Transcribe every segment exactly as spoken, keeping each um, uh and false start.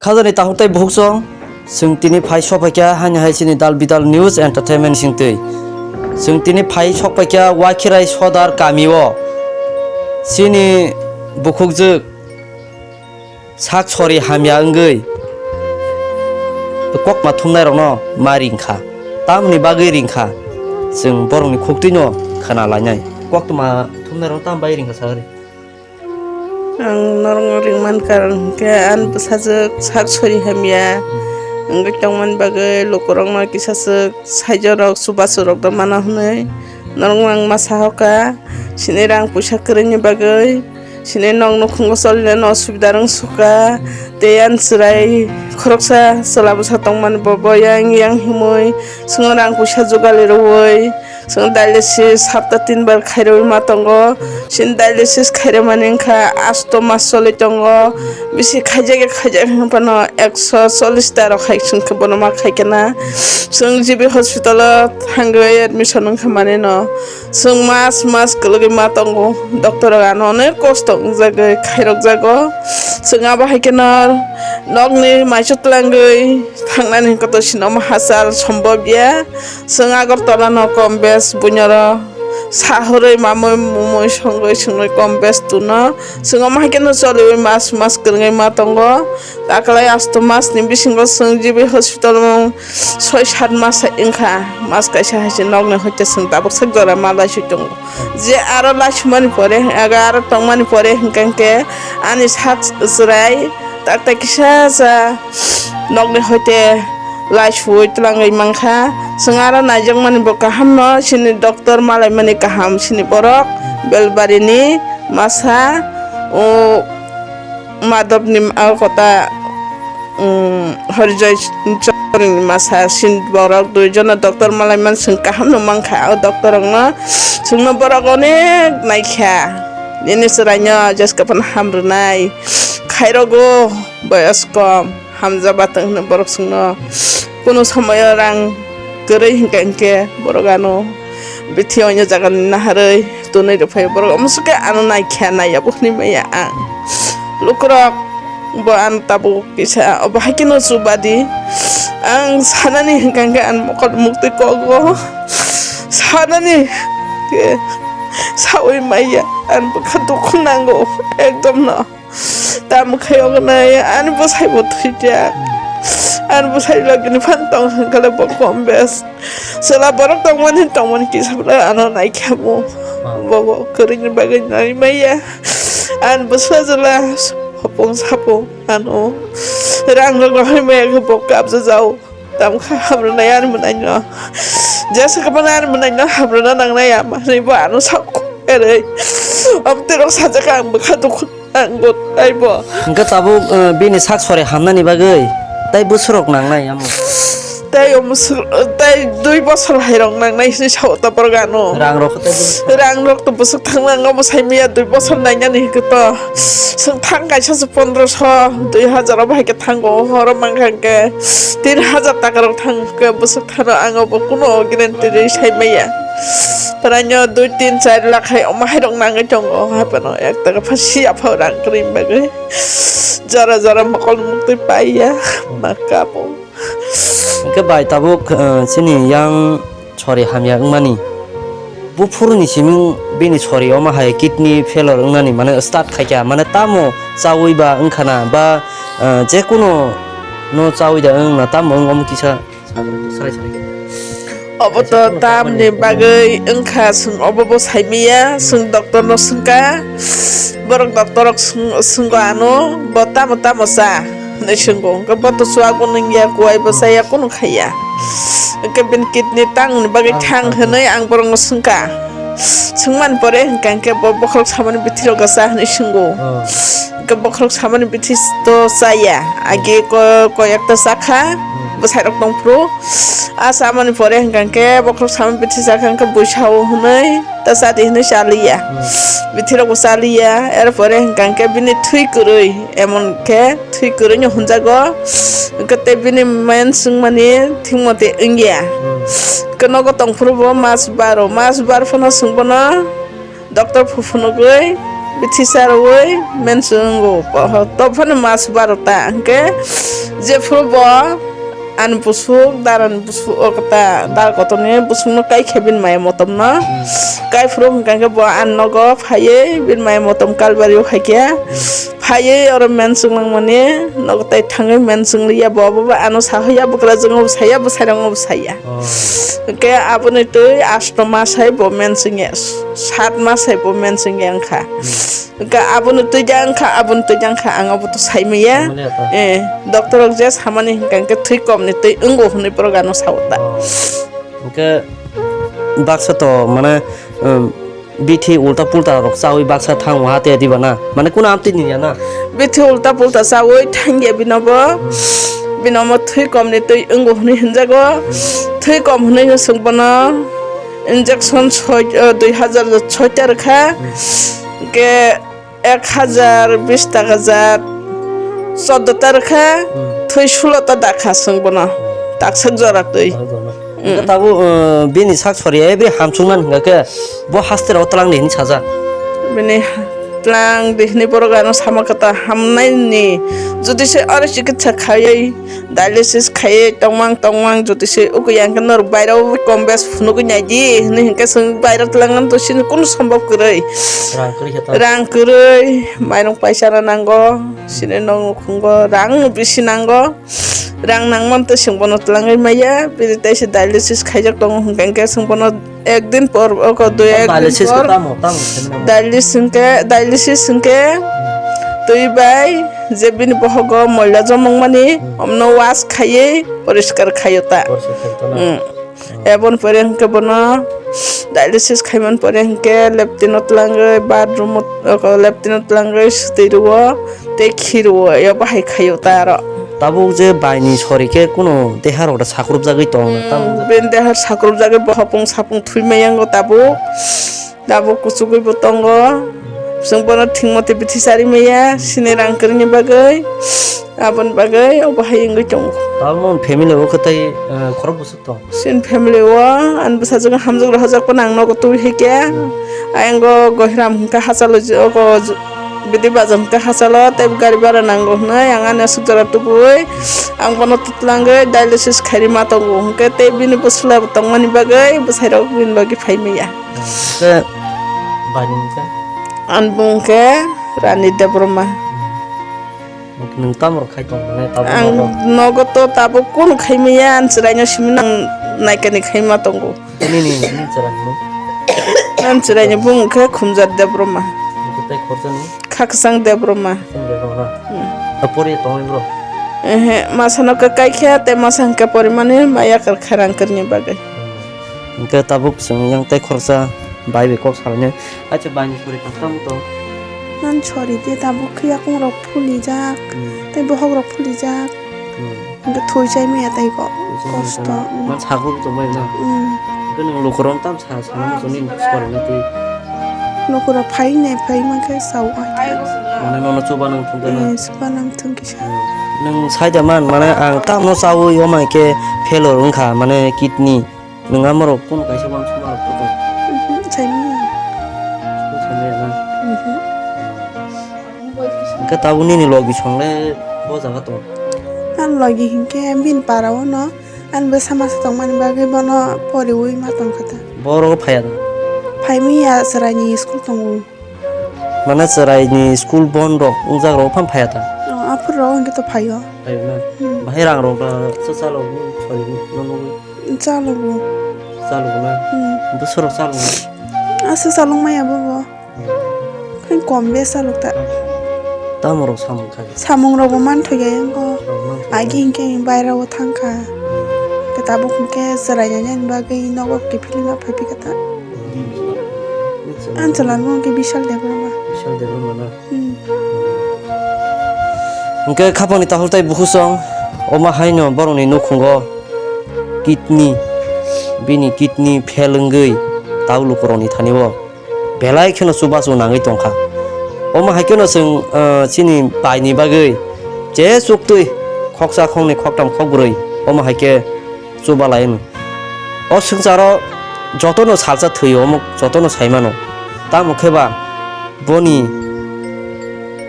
Khajani takhuk tei bukhuk chwng, chwng tini phai sokphaikha haini hai chini Dal Bidal News Entertainment singtwi. Chwng tini phai sokphaikha Wakhirai Sodar kamio. Chini bukhukjwk sak sori hamya wngwi kokma thumnairokno ma ringkha. Tamoni bagwi ringkha? Chwng borokni khuktwino khna lainai. Koktwma thumnairokno tamo bagwi ringkha sagari? Ang norokno ringmani karon hwnkhe ani bwsajwk sak sori hamya wngwi tongmani bagwi lukurokno kisaswk saijorok chubachu rokno mano hwnwi norokno ang ma sahoka. Chini rang puisa kwrwini bagwi, chini nok nukhungo cholinani osubida rwngsukha. Tei ani chwrai khoroksa chwla bwsa tongmani bo, bo yang yang himwi chwngno rang puisa jugali rwui. Chwng dialysis hapta tin bar khairwi ma tongo. Chini dialysis khairwi mani wngkha asto mas choli tongo. Bisi khaijak ya khaijak wngphano ekso chollish ta rok hai chwng khe bono ma khaikhe na. Chwng G B hospital o thangwi admission wngkha mani no. Chwng mas mas kwlwgwi ma tongo. Doctor rok ano onek kosto wngjagwi khairokjago. Chwng abo hai kheno nokni maichuk twlangwi thangnani kotor sino ma hachal sombobya. Chwng Agartala no kom bes buinoro sahorwi mamwi mumwi songwi swngnwi kom bes tuno. Chwng omo hai kheno choliwi mas mas kwrwngwi ma tongo. Taklai asto mas ni bisingo chwng G B hospital o soi sat mas wngkha. Mas kaisa hai se nokni hoite chwng tabuk sak jora ma laisui tongo. Je aro laisumani pore, aro tongmani pore hwnkhe ani sak chwrai tak tak kisa cha nokni hoite laisui twlangwi mankha. Chwng aro naijakmani bo kaham no, chini doctor malaimani kaham, chini borok Belbarini masa, o Madhobni ma-, o kota, um, Horijoy Chowdhuryni masa sin borok dui jona doctor malaiman chwng kaham no mankha. O doctor rokno chwngno borok onek naikha. Nini chwraino jeska phano hamrwnai. Khairogo boyos kom. Hamjaba tong hwnwi borok chwngno kunu somoyo rang kwrwi hwnkha hinkhe borok ano bithi oino jagani naharwi tonwi rwphai borok omo swkhe ano naikha naiya bo hwnwi maya ang. Lukurok bo ano tabuk kisa obo hai kheno chubadi ang sanani hwnkha hinkhe ang mokol muktwi kogo sanani khe saui maya ang bwkha dukhu nango ekdom no. Tamo khe ogonai ani bwsai bo thwijak. Ani bwsai logini phan tong hwnkhe bo kom bes. Chwla borok tongmani tongmani kisa bwla ano naikha bo. Bo bo kwrwini bagwi nai maya. Ani bwsajwla hopong sapong ano rang rok rohorwi maya khe bo kabjajao. Tamo kha hamrwnai ani mwnaino. Jesa khe bono ani mwnaino hamrwna nangnai ama hinwi bo ano sakhu erwi. Amtwi rok sajak ang bwkha dukhu ang bo taibo. Hwnkhe tabuk, eh, bini sak sori hamnani bagwi tai bwswrok nangnai amo. Tai omo swk-, tai dui bosor hai rok nangnai hinwi sao ta borok ano. Rang rok khe tai bwswk. Rang rok to bwswk thangna ang omo sai maya dui bosor nainani hwnkhe to. Swk thang kaisa se pondro so, dui hajar obo hai khe thango, horo mankha hwnkhe tin hajar taka rok thang khe bwswk thano ang obo kuno guarantee rwi sai maya. Praino dui tin char lakh hai omo hai rok nangwi tongo, haphano ek taka pha siya pha rang kwrwini bagwi jora jora mokol muktwi paiya ma kabo. Hwnkhe bai tabuk, eh, chini yang sori hamya wngmani. Buphuruni siming bini sori omo hai kidney failure wngnani mane start khaikha, mane tamo chaui ba wngkhana ba, eh, jekuno no chaui da wngna tamo wng omo kisa srai srai khe. Obo to tamni bagwi wngkha, chwng obo bo saimaya, chwng doctor no swngkha, borok doctor rok swng-, swngkha ano, bo tamo tamo cha? Hinwi swngo. Hwnkhe bo to chuago nungya, kuwai bo chaya, kunu khaiya. Hwnkhe bini kidney tangni bagwi thang hinwi ang borokno swngkha. Swngmani pore hwnkha hwnkhe bo bokhorok samani bithi rok cha hinwi swngo. Hwnkhe bokhorok samani bithi to chaya. Age ko-, koyekta chakha, bwsai rok tongphuru. A chamani pore hwnkha hwnkhe bokhorok samani bithi chakha hwnkhe buisao hinwi. Ta chadi hinwi chaliya. Bithi rokbo chaliya. Erpore hwnkha hwnkhe bini thwi kwrwi, emon khe thwi kwrwino hwnjago. Hwnkhe tei bini main swngmani thwngmate wngya. Hwnkhe nogo tongphuru bo mas baro, mas bar phano chwng bono doctor phu phunugwi Bithi charwi mensing wngo. Oho, tobphano mas barota hwnkhe jephuru bo ani busuk, darani busuk, o kota, dar kotorni busukno kaikha bini maya motomno. Hmm. Kaiphuru hwnkha khe bo ani nogo phaiwi bini maya motom kalbario haikhe. Hmm. Phaiwi oro mensing nangmani nogo tai thangwi mensing liya, bo, bo, bo ano sahoya, bwkrajwk obo saya, bwsairok obo saya. Oh. Hwnkhe aboni twi asto mas hai bo mensing ya, sat mas hai bo mensing ya wngkha. Hmm. Hwnkhe aboni twi jang kha, aboni twi jang kha, ang obo to sai maya. Mani ata. Eh, doctor rok je samani hwnkha hwnkhe thwi kom ni twi wngo hwnwi borok ano sao ta. Oh. Hwnkhe baksa to mane, um, bithi ulta pulta rok chawi baksa thang waha te diba na? Mane kuno amtwi ni ya na? Bithi ulta pulta chawi thang ya bino bo. Hmm. Bino mo thwi kom ni twi wngo hwnwi hwnjago. Hmm. Thwi kom hwnwi hwnswk bono injection soi, eh, dui hazar soi ta rwkha. Hmm. Hwnkhe ek hazar bis taka jak, choddo ta rwkha, hmm, thwi sulo ta dakha chwng bono, taksa jora twi. Taksa jora. Hmm. Hwnkhe tabuk, uh, bini sak sori every hamchuknani hwnkha khe bo haste rok twlang di hinwi sajak. Bini ha-, twlang di hinwi borok ano sama khe ta hamnai ni, jodi se oro chikitsa khaiwi dialysis khaiwi tongmang tongmang jodi se ugwi yang khe norok bairao kom bes phunugwi naidi hinwi hinkhe chwng bairao twlangna to chini kunu sombab kwrwi. Rang kwrwi khe ta. Rang kwrwi, mairung paisa rw nango, chini nok nukhungo rang bisi nango. Rang nangmani to chwng bono twlangwi maya, bini teisa dialysis khaijak tongo hinkhe chwng bono Ekdin por, oko dui ekdin por. Dialysis khe tamo, tamo khaimani? Dialysis hwnkhe, dialysis hwnkhe twi bai je bini bohogo moila jomong mani, hmm, omno wash khaiwi poriskar khaio ta. Poriskar khaio ta na? Hmm. Hmm. Eboni pore hwnkhe bono dialysis khaimani pore hwnkhe leptino twlangwi, bathroom o, oko leptino twlangwi swtwi rwo. Tei khiro, ya bahai khaio ta aro. Tabuk je baini sori khe kuno deha rok da sakrupjagwi tong, tabuk je. Hmm, bini deha sakrupjagwi bohopung sapung thwi maya wngo tabuk. Tabuk kuchugwi bo tongo. Chwng bono thwngmate bithi chari maya, sini rang kwrwini bagwi. Aboni bagwi obo hai wngwi tongo. Tabuk nwng family o khe tei, eh, khorok bwswk tong? Chini family o ani bwsajwk hamjwk rohorjak phano ang nogo tubui hai khe. Ayang go Gohiram hwnkha hachalo je-, ogo je-, bidi bajar hwnkha hachalo tei gari bhara nango hwnwi ang ani aswk jora tubui ang bono twlangwi dialysis khairwi ma tongo hwnkhe tei bini bwsla bo tongmani bagwi bwsairok bini bagwi phai maya. Khe bani hwnkhe? Ani bung khe Rani Debbarma. Nwng tamo rok khai tong mane tabuk nogo? Ang nogo to tabuk kunu khai maya, ang chwraino simi nang naikani khai ma tongo. Nini, nini chwraini mung? Ang chwraini bung khe Khumjar Debbarma. Hwnkhe tei khoroksa ni? Khakchang Debbarma. Khakchang Debbarma. Hmm. A pori tongwi bro? Ehe, masa no khe kaikha tei masa hwnkhe porimani maya kwrwkha rang kwrwini bagwi. Hmm. Hwnkhe tabuk chwng yang tei khoroksa bai bai kok salainai. Acha, baini sori kok tamo tong? Nang sori de tabuk khe yakung rok phulijak, hmm, tei bohok rok phulijak. Hmm. Hwnkhe thwi chai maya tei kok. Thwi chai maya kosto, tamo? Hmm. Man sakhuk tongbai na? Hmm. Hwnkhe nwng lukurok tam sa, sa, sa, nini sori na twi? Lukurok phai nai phai mankhe sao ai. Mane nono chuba nang thung khe na? Eh, chuba nang thung kisa. Hmm. Nwng sai da man, mane ang tamno chaui omo hai khe failure wngkha, mane kidney. Nwng amorok kunu kaisa uansukmarok khe tong? Mhm, saimanya. Kunu saimanya na? Mhm. Hwnkhe tabuk nini logi song le bo jaga tong? Ani logi hinkhe bini para o no, ani bwsa masa tongmani bagwi bono poriwi ma tongkha ta. Borok phaiya da? Phaimanya, chwraini school tongo. Mane chwraini school bon rok wngjak rok phano phaiya ta? O, aphuru rok hinkhe to phaio. Phaio na? Hmm. Bahai rang rok da cha chalo, sorry, no nugwi. Chalogo. Chalogo na? Hmm. Bwswk rok chalogo? Aswk chalok maya bobo. Hmm. Khai kom be chalok ta. Tamo rok samung khai? Samung rok bo manthok ya yango. Rok manthok ya. Agi hinkhe baira o thangkha. Hmm. Khe tabuk hinkhe chwrai nani bagwi nogo kiphilwi ma phaiphikha ta. Hmm. Ang chwla nung khe Bishal Debbarma. Bishal Debbarma na? Hmm. Hwnkhe khapangni tahul tei bukhusong, omo haino borokni nukhungo kidney, bini kidney fail wngwi tau lukurokni thani-o belai kheno chubachu nangwi tongkha. Omo hai kheno chwng, ah, chini baini bagwi je chuktwi khoksa, khoknwi, khoktham, khokbrwi omo hai khe chuba lai hwnwi. O swngcharo jotono salsa thwio, omo jotono sai mano. Tamo khe ba boni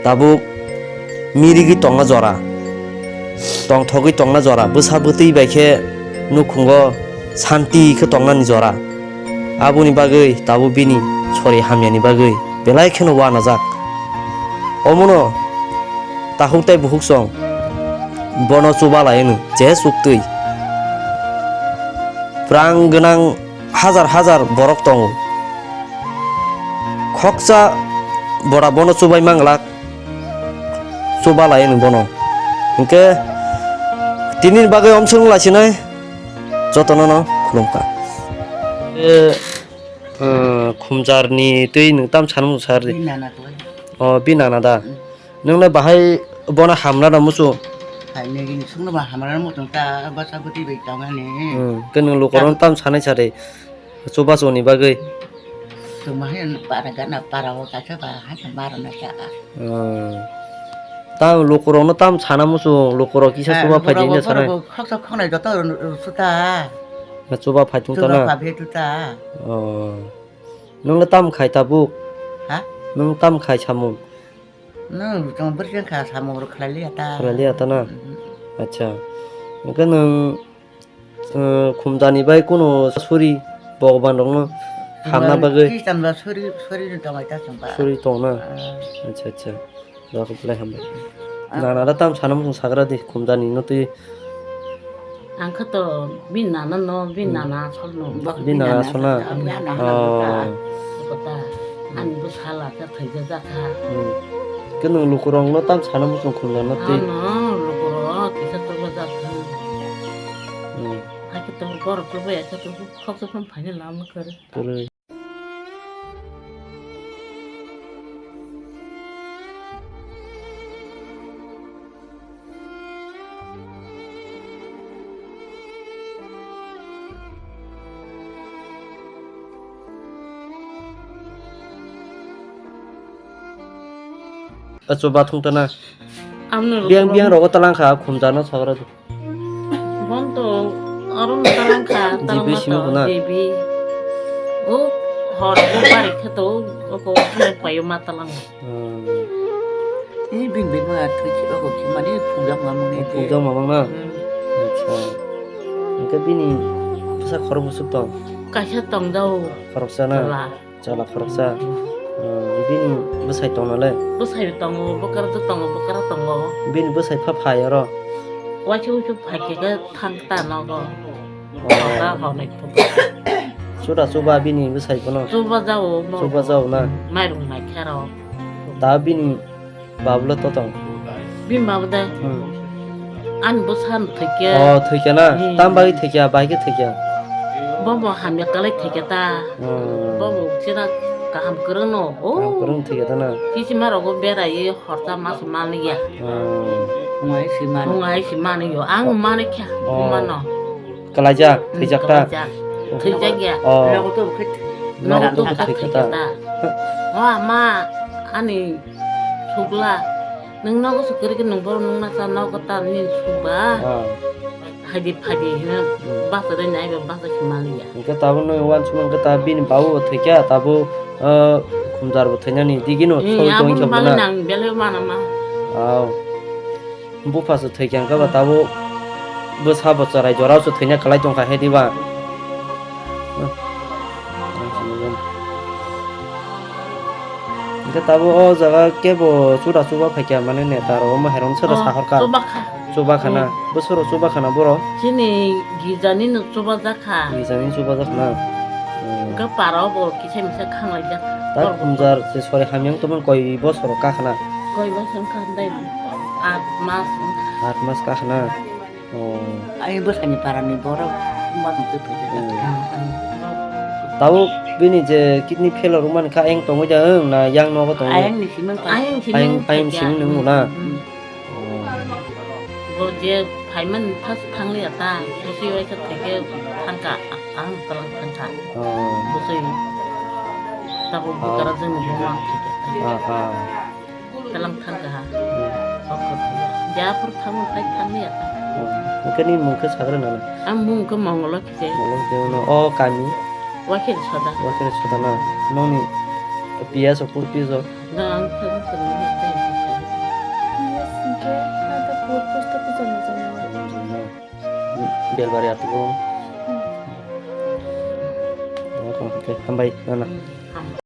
Tabuk mirigwi tongna jora, tongthogwi tongna jora, bwsa bwtwi bai khe nukhungo santi khe tongnani jora. Aboni bagwi tabuk bini sori hamyani bagwi belai kheno uanajak. Omono takhuk tei bukhuk song bono chuba lai hwno, je chuktwi. Phrang gwnang hajar hajar borok tongo. Khoksa bora bono chubai manglak, chuba lai hwno bono. Hinkhe tini bagwi omsong lai sinai jotono no khulumkha. E, eh, khumjarni twi nwng tam sanmung sar di. Bini nana khlai. O, bini nana da. Mm. Nwng le bahai bono hamna da muchung? Hai nini sungno ba hamna muchung ta bwsa bwtwi bai tongani. Hmm, ke nwng lukurok tam sanai sari. Chubachu ni bagwi. Chuma hai para gana para o kaisa ba hai maro na cha. Hmm. Ta lukurok no tam sana muchung, lukurok kisa chuba phai di na sanai. Khoksa khonai joto suta. Na chuba phai tung ta na. Chuba phabi tuta. Oh. Nwng le tam khai tabuk? Ha? Nwng tam khai samung? Nwng tong bwrwi kha samung rok khlai liya ta. Khlai liya ta na? Mhm. Acha. Hwnkhe nwng, eh, khumjani bai kunu suri Bhagwan rokno hamna bagwi? Khristan ba suri, suri ni tongwi ta chwng ba. Suri tong na? Ah. Acha, acha. Joto belai hambai. Ah. Nana da tam sana muchung sagra di, khumjani no twi. Ang khe to bini nana no, bini nana asol no. Bini nana asol na? Bini nana asol na. Oh. Kota. Ani bwsala khe thwijajak kha. Hmm. Khe nwng lukurok no tam sana muchung khumjani no twi. Ano lukurok kisa thwijajak kha. Hmm. Hakhe to borok kwbwi hakhe to khoksa phano phaina lama kwrwi. Kwrwi. Achu bathung tana. Amno biyang biyang rogo talang kha khumjano sagra. Bon to oro no talang kha, G B talang ma simi to, kuna? G B. O hor bo bari khe to, o ko khne payo ma talang. Hmm. Ni bing bing ma thwi chi o ko ki mani phungjak ma mung ni. Phungjak ma mung na? Hmm. Acha. Engke bini bwsa khorok bwswk tong? Kaisa tong dao. Khoroksa na? Chwla. Chwla khoroksa. Hmm, bini bwsai tongna le? Bwsai tongo, bwkra to tongo, bwkra tongo. Bini bwsai pha phai oro? Waisa waisa phai khe khe thang ta nogo. Oh. Hota honai phuto. Chuda chuba bini bwsai bono? Chuba jao mo. Chuba jao na? Mairung nai khe rok. Ta bini Babulo to tong. Bini babu de. Hmm. Ani bwsa no thwikhe. Oh, thwikhe na? Hmm. Tam bagwi thwikhe, bahai khe thwikhe? Bo bo hamya kwlai thwikhe ta. Hmm. Bo bo chira kaham kwrwng no. Oh. Kaham kwrwng thwikhe ta na? Kichima rogo berai horta mas mani ya. Hmm. Phungai si mani. Phungai si mani yo. Ang mani khe. Oh. Mano. Kalaijak, hmm, thwijak ta? Kalaijak. Thwijak ya. Oh. Nogo to khe. Nogo to khe thwikhe ta. Oh, ama, ani sugla. Nwng nogo se kwrwi khe nwng bohrok nwng masa nogo ta nini sugba. Ah. Phaidi, phaidi hino, hmm, basa de nai ba basa se maliya. Hwnkhe tabuk nwng uansukmung khe ta bini babu bo thwikha, tabuk, ah, khumjar bo thwinani digino. Hmm, soi tongwi aboni bagwi nang belai mana ma. Aw. Bupha se thwikha hwnkhe ba tabuk bwsa bo chwrai jorao se thwina kwlai tongkha he diba? Hwnkhe tabuk o jaga kebo chura chuba phaikha mane neta rok omo hai rok no soda sahorkha. Chuba kha. Chuba khana. Hmm. Bwswk rok chuba khana borok? Chini girja ni no chuba jak kha. Girja ni chuba jak khana. Hmm. Hwnkhe para o bo kisa misa khanglai jak. Ta khumjar se sori hamya wng tongmani koi bosor ka khana? Koi bosor wngkha dai, aat mas wngkha. Aat mas ka khana? Oh. Ai bwsani parani borok ma tong twi phai. Hmm. Tabuk bini je kidney failure wngmani kha ayang tongwi da wng na yang nogo tongwi? Ayang ni simi wngkha. Ayang simi ayang, ayang simi wngkha. Simi wngkha na? Hmm. Oh. Bo je phaimani thas thangliya ta, bwswi waisa theke thangkha, ang twlang thangkha. Oh. Bwswi tabuk bwkara jwngni buma theke. Ah, ah. Twlang thangkha ha. Hmm. Okhor thangkha. Japur thango tai thangliya ta. Oh. Hwnkhe nini mung khe sagra nana? Ang mung khe Mongolo khe. Mongolo khe no. O kami? Wakhe soda. Wakhe soda na. Noni P S o pur P S o? Na ang khe soda. Belbari atugo. Hambai, nana.